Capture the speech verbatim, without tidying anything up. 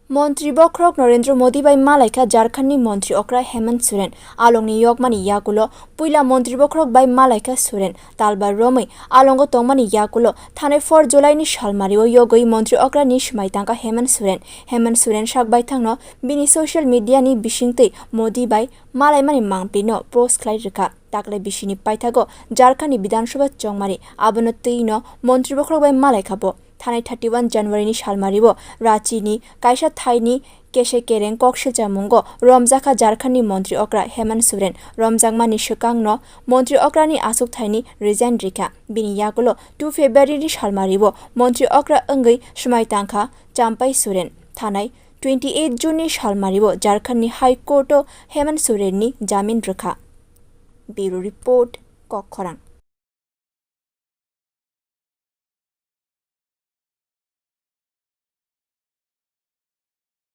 Montri bokhorok Narendra Modi bai malaikha Jharkhandni montri okra Hemant Soren. Alongni yokmani yagulo puila montri bokhorok bai malaikha Soren. Talbar romwi alongo tongmani yagulo thanai four July ni salmario yogwi montri okrani swmai tangkha Hemant Soren. Hemant Soren sak baithangno bini social media ni bisingtwi Modi bai malaimani mangpli no post khlai rwkha. Taklai bisini paithago Jharkhandni Bidhan Sabha chongmani, abono twino montri bokhorok bai malaikha bo. Thanai thirty one January ni salmario Ranchi ni kaisa thaini kese kereng kok silchamungo romjakha Jharkhandni montri okra Hemant Soren. Romjakmani swkangno montri okrani aswk thaini resign rikha. Bini yagulo two February ni salmario montri okra wngwi swmai tangkha Champai Soren. Thanai twenty eight June ni salmario Jharkhandni High Court o Hemant Sorenni jamin rwkha. Bureau Report, Kokkhorang.